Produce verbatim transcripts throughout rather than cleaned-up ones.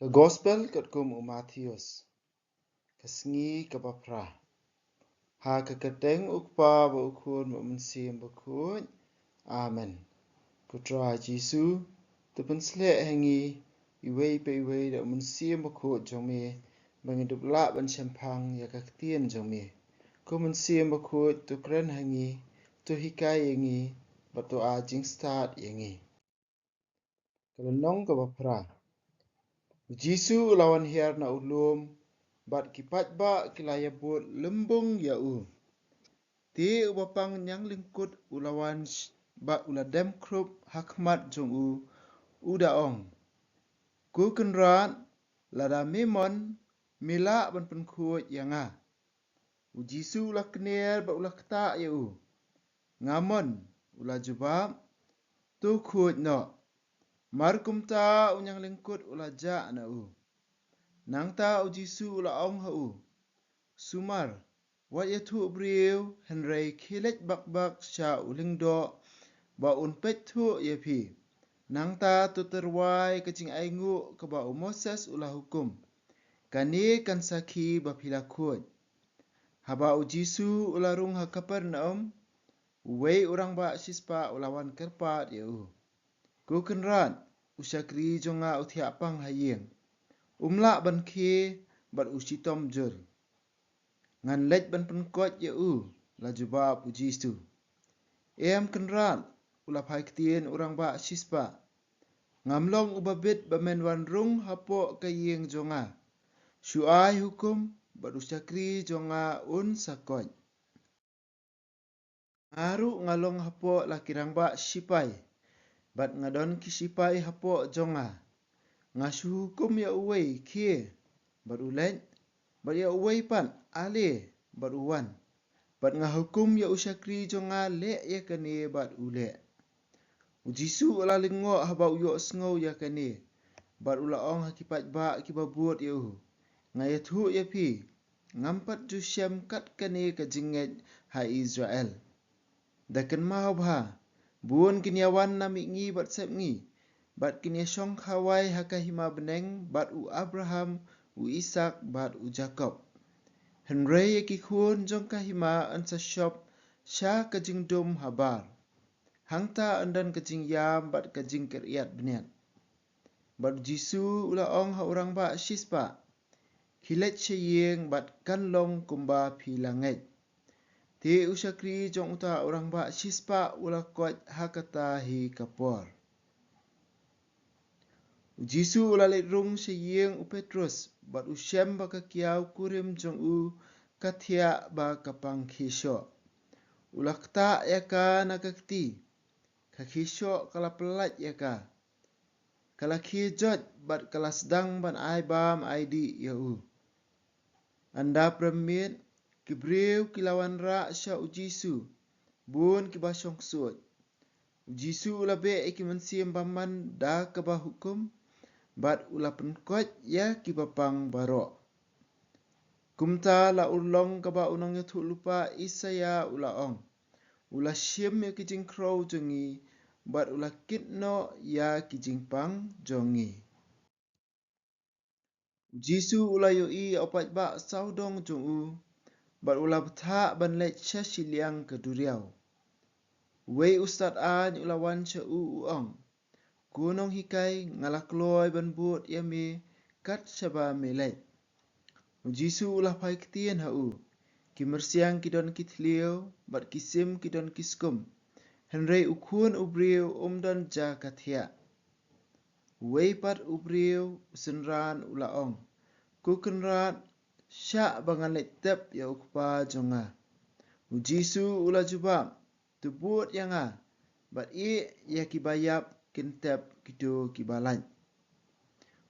Ka Gospel katkum u Mathaios. Ka sngi kaba phra. Ha ka kyrteng u Kpa bad u Khun bad u Mynsiem Bakhuid. Amen. Ko Trai Jisu, to pynsleh ha ngi iwei pa iwei da u Mynsiem Bakhuid jong me, ba ngin dup lah ban shemphang ïa ka ktien jong me. Ko Mynsiem Bakhuid, to kren ha ngi, to hikai ïa ngi, bad to ai jingstad ïa ngi. Ka lynnong kaba phra. U Jisu u la wan hiar na u lum, bad ki paidbah ki la ïabud lymbung ïa u. Te uba pang ñianglyngkut u la wan sh-, bad u la dem khrup ha khmat jong u, u da ong, Ko Kynrad, lada me mon, me lah ban pynkhuid ïa nga. U Jisu u la kner bad u la ktah ïa u. Nga mon, u la jubab, to khuid noh. Mar kumta u ñianglyngkut u la jah na u. Nangta u Jisu u la ong ha u, sumar, wat ïathuh briew, hynrei khie leit bak bak sha u lyngdoh, ba un peit thuh ïa phi. Nangta to tyrwa ïa ka jingainguh kaba u Moses u la hukum. Kane kan sakhi ba phi la khuid. Haba u Jisu u la rung ha Kapernaum, uwei u rangbah shispah u la wan kyrpad ïa u. Ko Kynrad, u shakri jong nga u thiah pang ha ïing. Um lah ban khie bad u shitom jur. Ngan leit ban pynkoit ïa u, la jubab u Jisu. Em Kynrad, u la phai ktien u rangbah shispah. Ngam long uba bit ba men wan rung hapoh ka ïing jong nga. Shu ai hukum bad u shakri jong nga un sa koit. Nga ruh nga long hapoh la ki rangbah shipai, bad nga don ki shipai hapoh jong nga. Nga shu hukum ïa uwei, khie, bad u leit, bad ïa uwei pat, ale, bad u wan. Bad nga hukum ïa u shakri jong nga, leh ïa kane, bad u leh. U Jisu u la lyngngoh haba u ïohsngew ïa kane, bad u la ong ha ki paidbah kiba bud ïa u, nga ïathuh ïa phi, ngam pat ju shem kat kane ka jingngeit ha Israel. Da kynmaw bha, bun kin ïawan na mihngi bad sepngi, bad kin ïashong khawai ha ka hima bneng bad u Abraham, u Isak bad u Jakob. Hynrei ïa ki khun jong ka hima yn sa shop sha ka jingdum habar. Hangta yn don ka jingïam bad ka jingkyrïat bniat. Bad u Jisu u la ong ha u rangbah shispah, khie leit sha ïing bad kan long kumba phi la ngeit. Te u shakri jong uta u rangbah shispah u la koit ha kata hi ka por. U Jisu u la leit rung sha ïing u Petrus, bad u shem ba ka kiaw kurim jong u ka thiah ba ka pang khie shoh. U la ktah ïa ka na ka kti, ka khie shoh ka la pyllait ïa ka. Ka la khie joit bad ka la sdang ban ai bam ai dih ïa u. Ynda prem miet, ki briew ki la wanrah sha u Jisu, bun kiba shong suit. U Jisu u la beh ïa ki mynsiem bymman da kaba hukum, bad u la pynkoit ïa kiba pang baroh. Kumta la urlong kaba u nongïathuhlypa Isaïah u la ong, u la shim ïa ki jingkhrew jong ngi, bad u la kit noh ïa ki jingpang jong ngi. U Jisu u la ïohi ïa u paidbah sawdong jong u, bad u la bthah ban leit sha shiliang ka duriaw. Uwei u stad aiñ u la wan sha u u ong, Ko nonghikai, nga la kloi ban bud ïa me kat shaba me leit. U Jisu u la phai ktien ha u, ki myrsiang ki don ki thliew, bad ki sim ki don ki skum, hynrei u khun u briew um don ja ka thiah. Uwei pat u briew u synran u la ong, Ko Kynrad, shah ba ngan leit tep ïa u kpa jong nga. U Jisu u la jubab, to bud ïa nga, bad ïeh ïa kiba ïap kin tep kito kiba lait.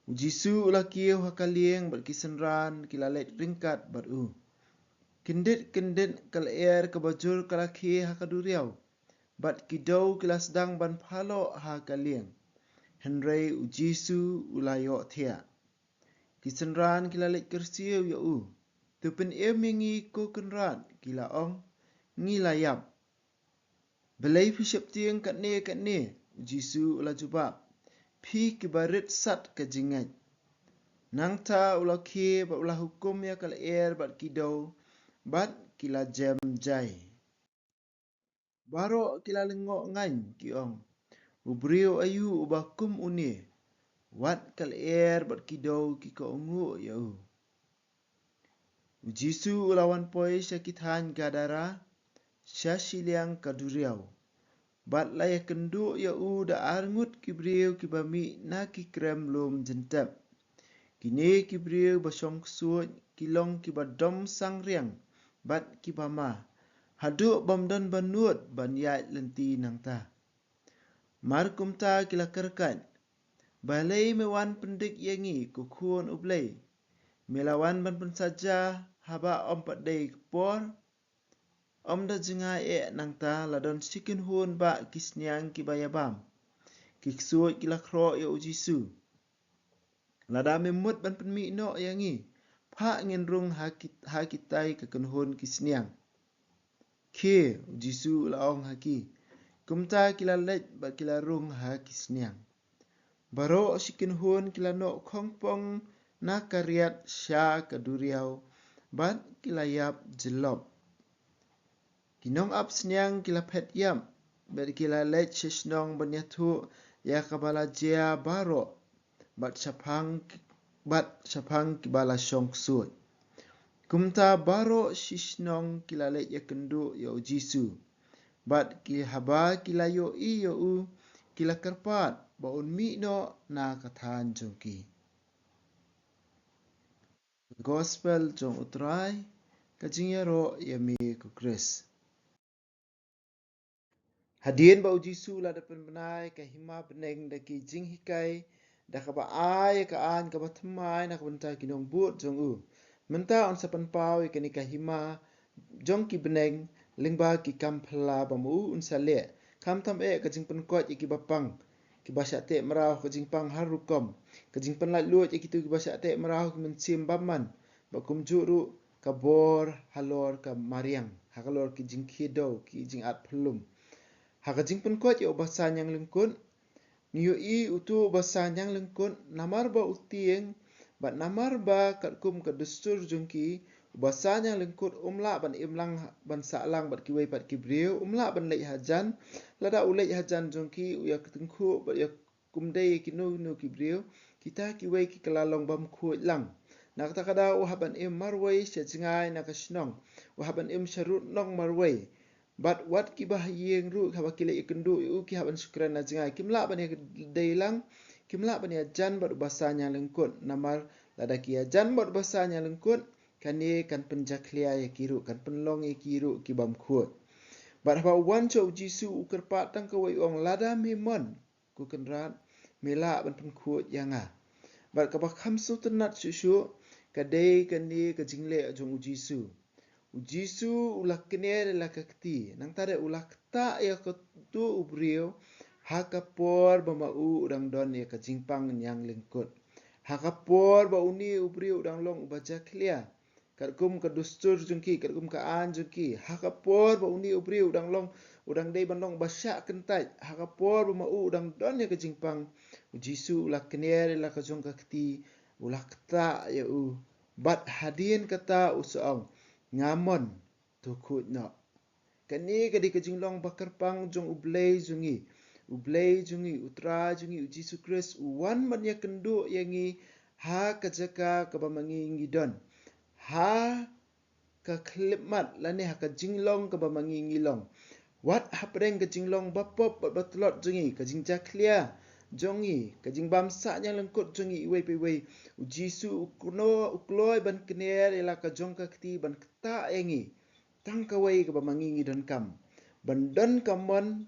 U Jisu u la kiew ha ka lieng bad ki synran ki la leit ryngkat bad u. Kyndit kyndit ka lyer kaba jur ka la khie ha ka duriaw, bad ki dew ki la sdang ban phaloh ha ka lieng. Hynrei u Jisu u la ïohthiah. Ki synran ki la leit kyrsiew ïa u, to pynim ïa ngi Ko Kynrad, ki la ong, ngi la ïap. Balei phi sheptieng katne katne? U Jisu u la jubab, phi kiba rit sat ka jingngeit. Nangta u la khie bad u la hukum ïa ka lyer bad ki dew, bad ki la jem jai. Baroh ki la lyngngoh ngaiñ, ki ong, u briew aïu uba kum une, wat ka lyer bad ki dew ki kohnguh ïa u. U Jisu u la wan poi sha ki thaiñ Gadara, sha shiliang ka duriaw, bad la ïakynduh ïa u da arngut ki briew kiba mih na ki krem lum jyntep. Kine ki briew ba shong ksuid ki long kiba dom sangriang bad kiba ma, haduh bym don ba nud ban ïaid lynti nangta. Mar kumta ki la kyrkhat, balei me wan pyndik ïa ngi, ko Khun U Blei? Me la wan ban pynsaja haba ym pat dei ka por? Ym da jngai eh nangta, la don shi kynhun bah ki sniang kiba ïabam. Ki ksuid ki la khroh ïa u Jisu. Lada me mut ban pynmih noh ïa ngi, phah ngin rung ha ki, ha kitai ka kynhun ki sniang. Khie, u Jisu u la ong ha ki. Kumta ki la leit bad ki la rung ha ki sniang. Baroh shi kynhun ki la noh khongpong na ka riat sha ka duriaw, bad ki la ïap jyllop. Ki nongap sniang ki la phet ïap, bad ki la leit sha shnong ban ïathuh ïa kaba la jia baroh, bad shaphang, bad shaphang kiba la shong ksuid. Kumta baroh shi shnong ki la leit ïakynduh ïa u Jisu. Bad ki, haba ki la ïohi ïa u, ki la kyrpad ba un mih noh na ka thaiñ jong ki. Gospel jong U Trai, ka jingïaroh ïa me ko Khrist. Hadien ba u Jisu u la dep pynbna ïa ka hima bneng da ki jinghikai, da kaba ai ïa ka aiñ kaba thymmai na ka bynta ki nongbud jong u, mynta un sa pynpaw ïa kane ka hima jong ki bneng lyngba ki kam phylla ba ma u un sa leh. Khamtam eh ka jingpynkoit ïa kiba pang, kiba shah teh mraw ha ka jingpang har rukom, ka jingpynlait luid ïa kito kiba shah teh mraw ha ki mynsiem bymman, bad kumjuh ruh ka bor halor ka mariang, halor ki jingkhie dew, ki jingat phyllum. Ha ka jingpynkoit ïa u basa ñianglyngkut, ngi ïohi uto u basa ñianglyngkut, namar ba u tieng, bad namar ba katkum ka dustur jong ki, u basa ñianglyngkut um lah ban im lang, ban sah lang bad kiwei pat ki briew, um lah ban leit hajan. Lada u leit hajan jong ki, u ïa tyngkhuh bad ïa kumdei ïa kino kino ki briew, kita kiwei ki kylla long bymkhuid lang. Na kata ka daw u hap ban im marwei sha jngai na ka shnong, u hap ban im sharud nong marwei. Bad wat kiba ha ïing ruh, haba ki leit ïakynduh ïa u, ki hap ban shu kren na jngai. Kim lah ban ïadei lang, kim lah ban ïajan bad u basa ñianglyngkut. Namar lada ki ïajan bad u basa ñianglyngkut, kane kan pynjakhlia ïa ki ruh, kan pynlong ïa ki ruh ki bymkhuid. Bad haba u wan sha u Jisu, u kyrpad tang kawei, u ong, lada me mon, ko Kynrad, me lah ban pynkhuid ïa nga. Bad kaba kham sngewtynnat shuh shuh, ka dei kane ka jingleh jong u Jisu. U Jisu u la kner ïa la ka kti, nangta de u la ktah ïa kato u briew, ha ka por ba ma u u dang don ïa ka jingpang ñianglyngkut. Ha ka por ba une u briew u dang long uba jakhlia, katkum ka dustur jong ki, katkum ka aiñ jong ki. Ha ka por ba une u briew u dang long, u dang dei ban long uba shah kyntait. Ha ka por ba ma u u dang don ïa ka jingpang, u Jisu u la kner ïa la ka jong ka kti, u la ktah ïa u. Bad hadien kata u sa ong, nga mon, to khuid noh. Kane ka dei ka jinglong ba kyrpang jong U Blei jong ngi. U Blei jong ngi, U Trai jong ngi, U Jisu Khrist, u wan ban ïakynduh ïa ngi ha ka jaka kaba ma ngi ngi don. Ha ka khyllipmat lane ha ka jinglong kaba ma ngi ngi long. Wat hapdeng ka jinglong bapop bad batlot jong ngi, ka jingjakhlia jong ngi, ka jingbamsah ñianglyngkut jong ngi iwei pa iwei, u Jisu u kno-, u kloi ban kner ïa la ka jong ka kti ban ktah ïa ngi. Tang kawei kaba ma ngi ngi donkam. Ban don ka mon,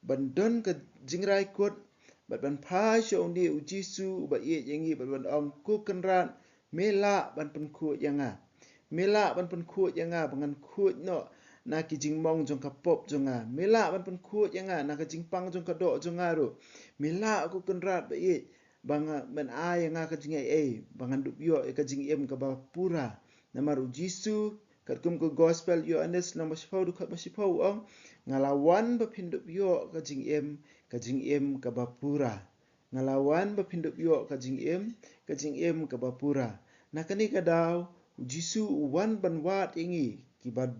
ban don ka jingrai kut, bad ban phai sha une u Jisu uba ïeit ïa ngi, bad ban ong, ko Kynrad, me lah ban pynkhuid ïa nga. Me lah ban pynkhuid ïa nga ba ngan khuid noh na ki jingmong jong ka pop jong nga. Me lah ban pynkhuid ïa nga na ka jingpang jong ka doh jong nga ruh. Me lah, ko Kynrad ba ïeit, ba nga, men ai ïa nga ka jingaiei ba ngan dup ïoh ïa ka jingim kaba pura. Namar u Jisu, katkum ka Gospel Ïoannis lynnong ba shiphew dkhot ba shiphew u ong, nga la wan ba phin dup ïoh ka jingim, ka jingim kaba pura. Nga la wan ba phin dup ïoh ka jingim, ka jingim kaba pura. Na kane ka daw, u Jisu u wan ban wad ïa ngi kiba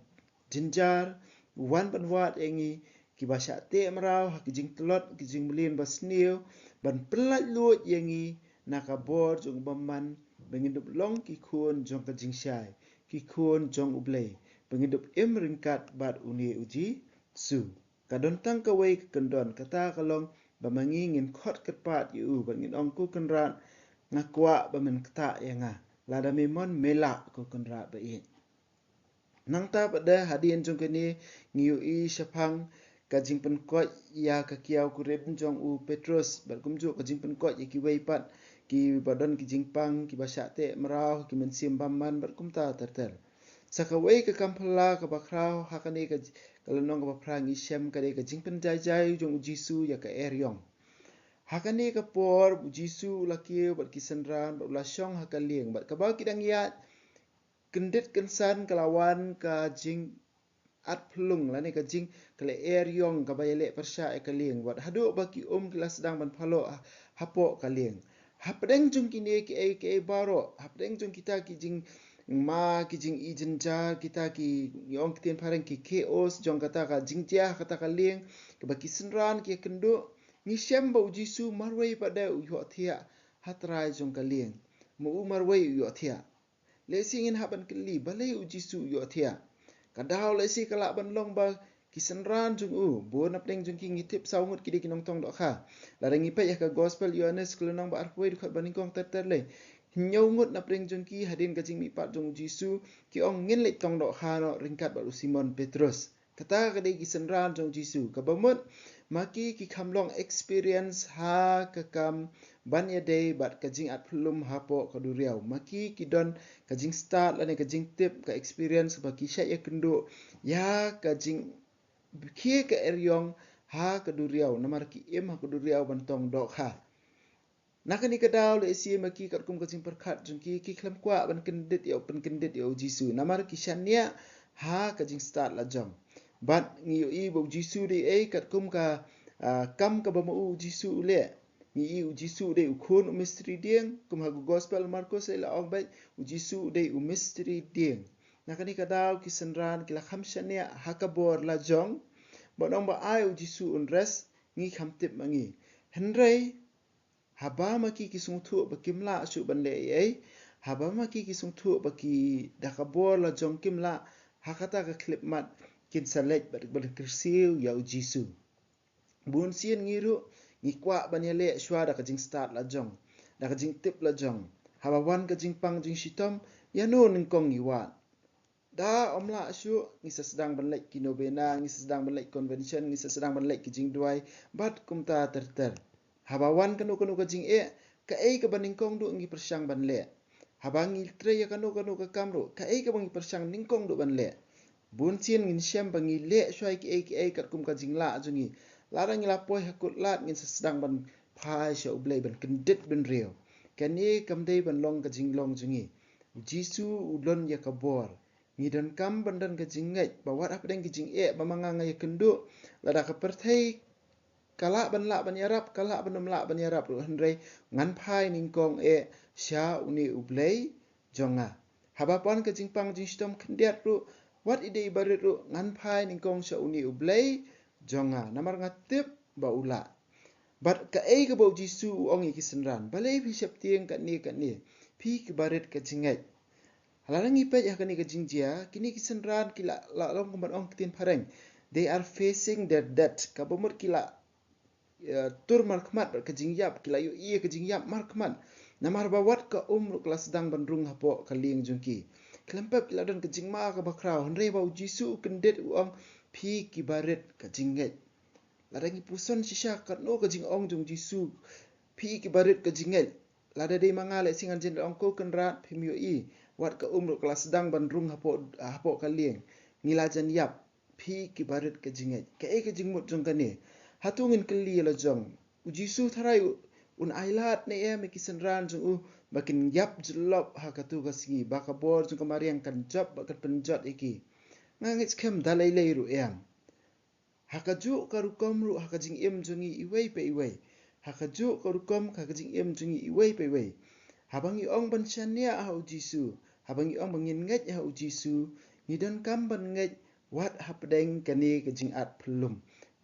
jynjar, u wan ban wad ïa ngi kiba shah teh mraw ha ki jingtlot, ki jingmlien basniew, ban pynlait luid ïa ngi na ka bor jong u bymman, ba ngin dup long ki khun jong ka jingshai, ki khun jong U Blei, ba ngin dup im ryngkat bad une u Jisu. Ka don tang kawei ka kyndon, kata ka long ba ma ngi ngin khot kyrpad ïa u, ba ngin ong, Ko Kynrad, nga kwah ba men ktah ïa nga. Lada me mon, me lah, Ko Kynrad ba ïeit. Nangta pat de hadien jong kane, ngi ïohi shaphang ka jingpynkoit ïa ka kiaw kurim jong u Petrus, bad kumjuh ka jingpynkoit ïa kiwei pat kiba don ki jingpang, kiba shah teh mraw, ki mynsiem bymman, bad kumta ter ter. Sa kawei ka kam phylla kaba khraw ha kane ka, ka lynnong kaba phra ngi shem ka dei ka jingpynjai jai jong u Jisu ïa ka eriong. Ha kane ka por u Jisu u la kiew bad ki synran bad u la shong ha ka lieng, bad kaba ki dang ïaid kyndit kynsan ka la wan ka jingat phyllung lane ka jing, ka la eriong kaba ïaleh pyrshah ïa ka lieng, bad haduh ba ki um ki la sdang ban phaloh ha, hapoh ka lieng. Hapdeng jong kine kiei kiei baroh, hapdeng jong kita ki jingma, ki jingijynjar, kita ki, ngi ong ktien phareng, ki chaos jong kata ka jingjia ha kata ka lieng, kaba ki synran ki ïakynduh, ngi shem ba u Jisu marwei pat de u ïohthiah ha trai jong ka lieng. Ma u marwei u ïohthiah. Lehse ngin hap ban kylli, balei u Jisu u ïohthiah? Ka daw lehse ka lah ban long ba ki synran jong u, bun napdeng jong ki, ngi tip saw ngut ki dei ki nongtong dohkha. Lada ngi peit ïa ka Gospel Ïohannes ka lynnong ba arphew wei, dkhot ba nyngkong ter ter lei, hynñiew ngut napdeng jong ki hadien ka jingmihpat jong u Jisu, ki ong, Ngin leit tong dohkha noh ryngkat bad u Simon Petrus. Kata ka dei ki synran jong u Jisu, kaba mut ma ki ki kham long experience ha ka kam ban ïadei bad ka jingat phyllung hapoh ka duriaw. Ma ki ki don ka jingstad lane ka jingtip, ka experience ba ki shah ïakynduh ïa ka jingkhie ka eriong ha ka duriaw, namar ki im ha ka duriaw ban tong dohkha. Na kane ka daw lehse ma ki katkum ka jingpyrkhat jong ki, ki khlem kwah ban kyndit ïa u, pynkyndit ïa u Jisu, namar ki shaniah ha ka jingstad la jong. Bad ngi ïohi ba u Jisu dei ei katkum ka, ah, kam kaba ma u u Jisu u leh. Ngi ïohi u Jisu u dei u khun u mistri dieng, kum ha ka Gospel Markos lei la ong beit, u Jisu u dei u mistri dieng. Na kane ka daw ki synran ki la kham shaniah ha ka bor la jong, ban ong ba ai u Jisu un rest, ngi kham tip ma ngi. Hynrei haba ma ki ki sngewthuh ba kim lah shuh ban leh ei ei, haba ma ki ki sngewthuh ba ki da ka bor la jong kim lah, ha kata ka khyllipmat kin sa leit bad ban kyrsiew ïa u Jisu. Bun sien ngi ruh ngi kwah ban ïaleh shuwa da ka jingstad la jong, da ka jingtip la jong. Haba wan ka jingpang jingshitom, ïano nyngkong ngi wad? Da ym lah shuh, ngi sa sdang ban leit ki novena, ngi sa sdang ban leit convention, ngi sa sdang ban leit ki jingduwai, bad kumta ter ter. Haba wan kano kano ka jingeh, kaei kaba nyngkong duh ngi pyrshang ban leh? Haba ngi trei ïa kano kano ka kam ruh, kaei kaba ngi pyrshang nyngkong duh ban leh? Bun sien ngin shem ba ngi leh shuwa ïa kiei kiei katkum ka jinglah jong ngi. Lada ngi la poi ha kut lad, ngin sa sdang ban phai sha U Blei ban kyndit bynriew. Kane kam dei ban long ka jinglong jong ngi. U Jisu u don ïa ka bor. Ngi donkam ban don ka jingngeit ba wat hapdeng ki jingeh ba ma nga nga ïakynduh, lada ka pyrthei ka lah ban lah ban ïarap, ka lah ban ym lah ban ïarap ruh, hynrei ngan phai nyngkong eh sha une U Blei jong nga. Haba wan ka jingpang jingshitom khyndiat ruh, wat i dei i barit ruh, ngan phai nyngkong sha une U Blei jong nga, namar nga tip ba u lah. Bad kaei kaba u Jisu u ong ïa ki synran, balei phi sheptieng katne katne, phi ki barit ka jingngeit? Lada ngi peit ïa kane ka jingjia, kine ki synran ki la, la long kumba ong ktien phareng, they are facing their death. Kaba mut ki la, eh, tur markhmat bad ka jingïap, ki la ïohi ïa ka jingïap markhmat. Namar ba wat ka um ruh ka la sdang ban rung hapoh ka lieng jong ki. Khlem pep ki la don ka jingma kaba khraw, hynrei ba u Jisu u kyndit, u ong, phi ki barit ka jingngeit. Lada ngi puson shisha katno ka jingong jong u Jisu, phi ki barit ka jingngeit. Lada dei ma nga lehse ngan jan ong, Ko Kynrad, phim ïohi, wat ka um ruh ka la sdang ban rung hapoh, hapoh ka lieng. Ngi la jan ïap, phi ki barit ka jingngeit. Kaei ka jingmut jong kane? Hato ngin kylli la jong, u Jisu tharai u, un ailad ne em ïa ki synran jong u ba kin ïap jyllop ha katu ka sngi, ba ka bor jong ka mariang kan jop, ba kan pynjot ïa ki? Nga ngeit skhem da lei lei ruh em. Ha kajuh ka rukom ruh ha ka jingim jong ngi iwei pa iwei, ha kajuh ka rukom ka jingim jong ngi iwei pa iwei. Haba ngi ong ban shaniah ha u Jisu, haba ngi ong ba ngin ngeit ha u Jisu, ngi donkam ban ngeit wat hapdeng kane ka jingat phyllum,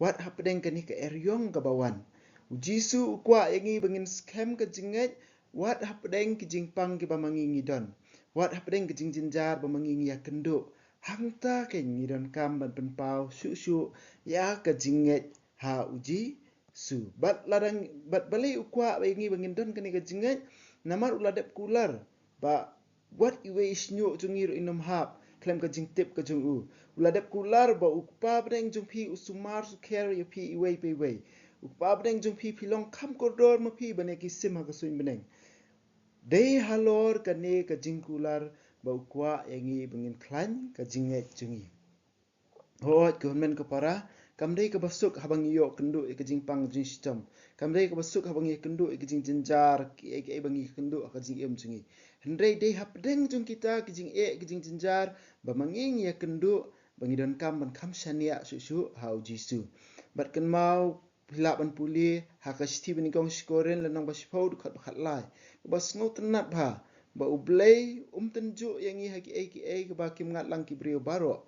wat hapdeng kane ka eriong kaba wan. U Jisu u kwah ïa ngi ba ngin skhem ka jingngeit wat hapdeng ki jingpang kiba ma ngi ngi don, wat hapdeng ka jingjynjar ba ma ngi ngi ïakynduh. Hangta keiñ ngi donkam ban pynpaw shuh shuh ïa ka jingngeit ha u Jisu. Bad lada, bad balei u kwah ba ïa ngi ba ngin don kane ka jingngeit? Namar u la dep kular ba wat iwei i shñiuh jong ngi ruh in ym hap khlem ka jingtip ka jong u. U la dep kular ba u Kpa bneng jong phi u sumar sukher ïa phi iwei pa iwei. U Kpa bneng jong phi, phi long kham kordor ma phi ban ïa ki sim ha ka suiñ bneng. Dei halor kane ka jingkular ba u kwah ïa ngi ba ngin khlaiñ ka jingngeit jong ngi. Hooid ko hynmen ko para, kam dei kaba suk haba ngi ïoh kynduh ïa ka jingpang jingshitom. Kam dei kaba suk haba ngi ïakynduh ïa ka jingjynjar, kiei kiei ba ngi ïakynduh ha ka jingim jong ngi. Hynrei dei hapdeng jong kita ki jingeh, ki jingjynjar ba ma ngi ngi ïakynduh, ba ngi donkam ban kham shaniah shuh shuh ha u Jisu. Bad kynmaw, phi lah ban pule ha ka shithi ba nyngkong sha ki Korinth lynnong ba shiphew dkhot ba khatlai, kaba sngewtynnat bha ba U Blei um tynjuh ïa ngi ha kiei kiei kaba kim ngat lang ki briew baroh.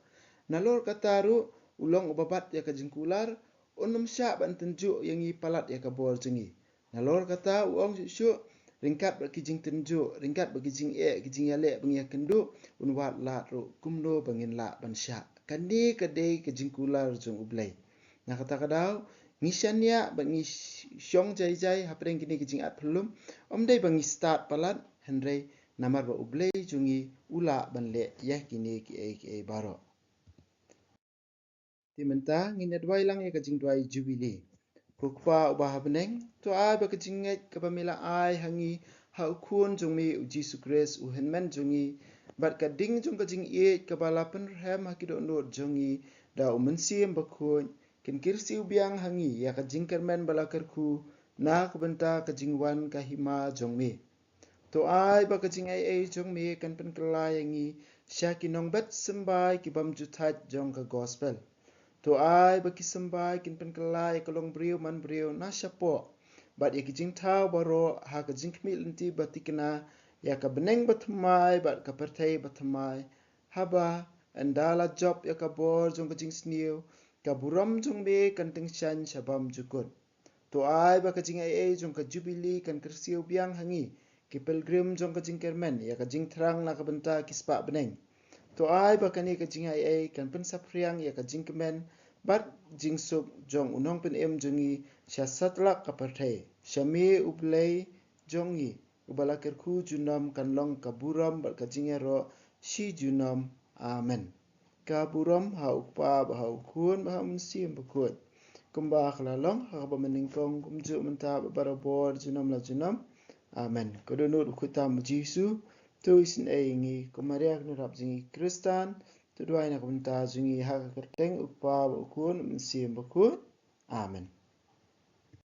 Nalor kata ruh u long uba bat ïa ka jingkular, un ym shah ban tynjuh ïa ngi palat ïa ka bor jong ngi. Nalor kata u ong shuh shuh, ryngkat bad ki jingtynjuh, ryngkat bad ki jingeh, ki jingïaleh ba ngi ïakynduh, un wad lad ruh kumno ba ngin lah ban shah. Kane ka dei ka jingkular jong U Blei. Na kata ka daw, ngi shaniah bad ngi sh-, shong jai jai hapdeng kine ki jingat phyllum, ym dei ba ngi stad palat, hynrei namar ba U Blei jong ngi u lah ban leh ïa kine kiei kiei baroh. Te mynta ngin ïa duwai lang ïa ka jingduwai Jubili. Ko Kpa uba ha bneng, to ai ba ka jingngeit kaba me la ai ha ngi ha u Khun jong me u Jisu Khrist u hynmen jong ngi, bad ka ding jong ka jingïeit kaba la pynrhem ha ki dohnud jong ngi da u Mynsiem Bakhuid, kin kyrsiew biang ha ngi ïa ka jingkyrmen ba la kyrkhu na ka bynta ka jingwan ka hima jong me. To ai ba ka jingai-ei jong me kan pynkylla ïa ngi sha ki nongbet symbai ki bym ju thait jong ka gospel. To ai ba ki symbai kin pynkylla ïa ka longbriew manbriew na shapoh, bad ïa ki jingthaw baroh ha ka jingkhmih lynti ba thikna, ïa ka bneng ba thymmai bad ka pyrthei ba thymmai, haba ynda la jop ïa ka bor jong ka jingsniew, ka burom jong me kan tyngshaiñ sha bymjukut. To ai ba ka jingai-ei jong ka Jubili kan kyrsiew biang ha ngi ki pilgrim jong ka jingkyrmen ïa ka jingthrang na ka bynta ki spah bneng. To ai ba kane ka jingai-ei kan pynsaphriang ïa ka jingkmen bad jingsuk jong u Nongpynim jong ngi sha satlak ka pyrthei. Sha me U Blei jong ngi, uba la kyrkhu junom, kan long ka burom bad ka jingïaroh shi junom. Amen. Ka burom ha U Kpa bad ha U Khun bad ha U Mynsiem Bakhuid, kumba ka la long ha kaba mynnyngkong, kumjuh mynta bad barabor junom la junom. Amen. Ka dohnud bakhuid tam U Jisu, to isynei ïa ngi. Ko Maria kynrap jong ngi Khristan, to duwai na ka bynta jong ngi ha ka kyrteng U Kpa bad U Khun U Mynsiem Bakhuid. Amen.